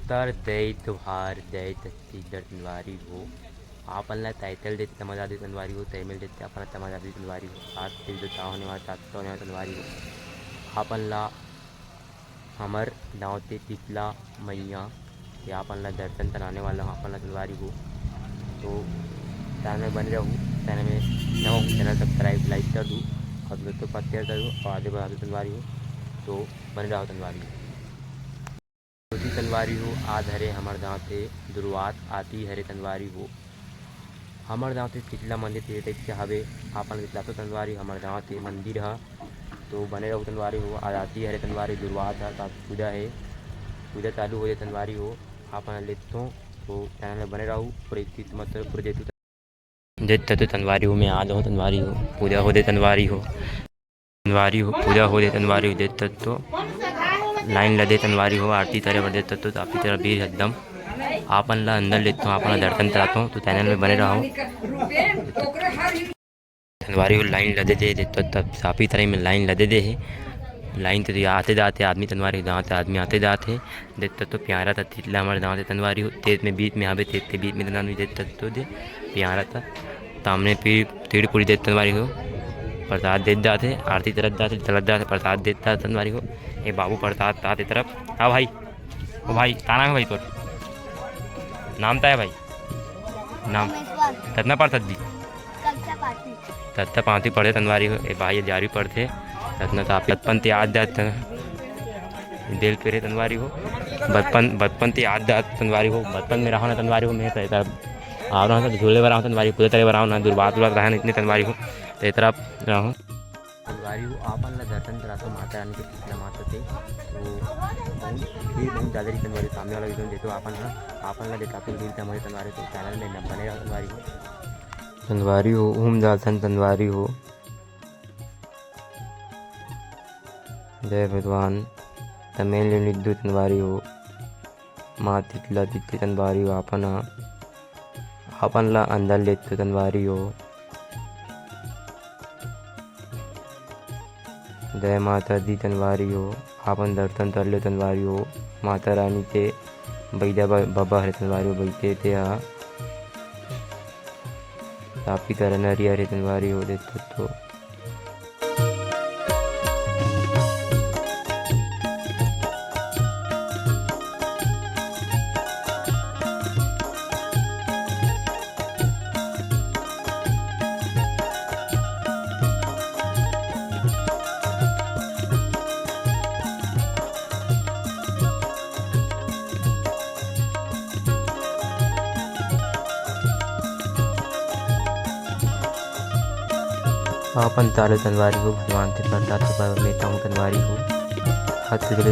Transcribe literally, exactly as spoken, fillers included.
तर जय जोहार, जय छत्तीसगढ़ तंगवारी हो। आपन ला title देते तमाजा दे तंगवारी हो, तैमेल देते आपन ला तमाजा दे तंगवारी हो। आज तेज ताव होने वाला, ताव होने वाला तंगवारी हो। आपन ला हमर गाँव ते शीतला मैया के आपन ला दर्शन कराने वाला हूँ, आपन ला तंगवारी हो। तो channel में बने रहू, channel में नवा हूँ, channel subscribe, like कर दू और दोस्तों पत्ते कर दू और आगे बढ़ा दू तंगवारी हो। तो बने रहू तंगवारी हो। ज्योति तंगवारी हो, आ धरे हमर गाँव ते दुरुवात आती हरे तंगवारी हो। हमर गाँव ते शीतला मंदिर ते type के हवे, आपन दिखलातो तंगवारी हो, हमर गाँव ते मंदिर ह। तो बने रहू तंगवारी हो, आज आती हरे तंगवारी दुरुवात ह, तो आज पूजा हे, पूजा चालू हो जाए तंगवारी हो, आपन लेतो। तो channel में बने रहू, पूरे चीज मतलब पूरे देखू। देत तत्व तंगवारी हो, मैं आ जाऊँ तंगवारी हो, पूजा हो दे तंगवारी हो, तंगवारी हो, पूजा हो दे तंगवारी हो, देत तत्व line लदे तंगवारी हो, आरती तरे बर देत तत्व तापी तरह बीर एकदम। आपन ला अंदर लेतो, आपन ला दर्शन करातो, तो channel में बने रहू। तंगवारी हो line लदे दे, देत तत्व तापी तरह में line लदे दे हे। Line तो आते जाते आदमी तंगवारी हो, जाते आदमी आते जाते। देत तत्व प्यारा था तितला हमर गाँव ते तंगवारी हो, तेत में बीच में हवे, तेत के बीच में तंगवारी देत तत्व दे प्यारा था। सामने फिर तीर पूरी देत तंगवारी हो, प्रसाद देत जाते, आरती तरत जाते, चलत जाते, प्रसाद देत जाते तंगवारी हो। ए बाबू प्रसाद तात ए तरफ, आ भाई, ओ भाई, का नाम है भाई तोर? नाम ता है भाई? नाम? रमेश्वर। कतना पढ़थस जी? कक्षा पाँचवीं। कक्षा पाँचवीं पढ़े तंगवारी हो, ए भाई ग्यारहवीं पढ़थे। रत्ना तो आप बचपन ते याद जात बेल पेरे तंगवारी हो, बचपन, बचपन ते याद जात तंगवारी हो, बचपन में रहो ना तंगवारी हो, मैं तो इधर आ रहा हूँ, झूले बर रहा हूँ तंगवारी, पूजा करे बर रहा हूँ ना, दुरुवात उरुवात रहा ना इतने तंगवारी हो, तो इधर आप रहो। तंगवारी हो, आपन ला दर्शन करातो माता रानी के शीतला माता से, तो बहुत भीड़ बहुत ज़्यादा रही तंगवारी, सामने वाला video में देखो आपन ला, आपन ला दिखाते भीड़ तंगवारी, तंगवारी तो channel में न बने रहो तंगवारी हो। तंगवारी हो, उम जाथन तंगवारी हो। जय भगवान, तमेल निद्दू तंगवारी हो। माँ तितला तितली तंगवारी हो, आपन ह, आपन ला अंदर लेतो तंगवारी हो। जय माता दी तंगवारी हो, आपन दर्शन कर लो तंगवारी हो। माता रानी के बैदा ब-, बबा हरे तंगवारी हो, बैठे ते हा। तापी तरह नरिया हरे तंगवारी हो, देत तो। अपन ताले तंगवारी हो, भगवान ते प्रसाद के पर लेता हूँ तंगवारी हो। हाथ के गले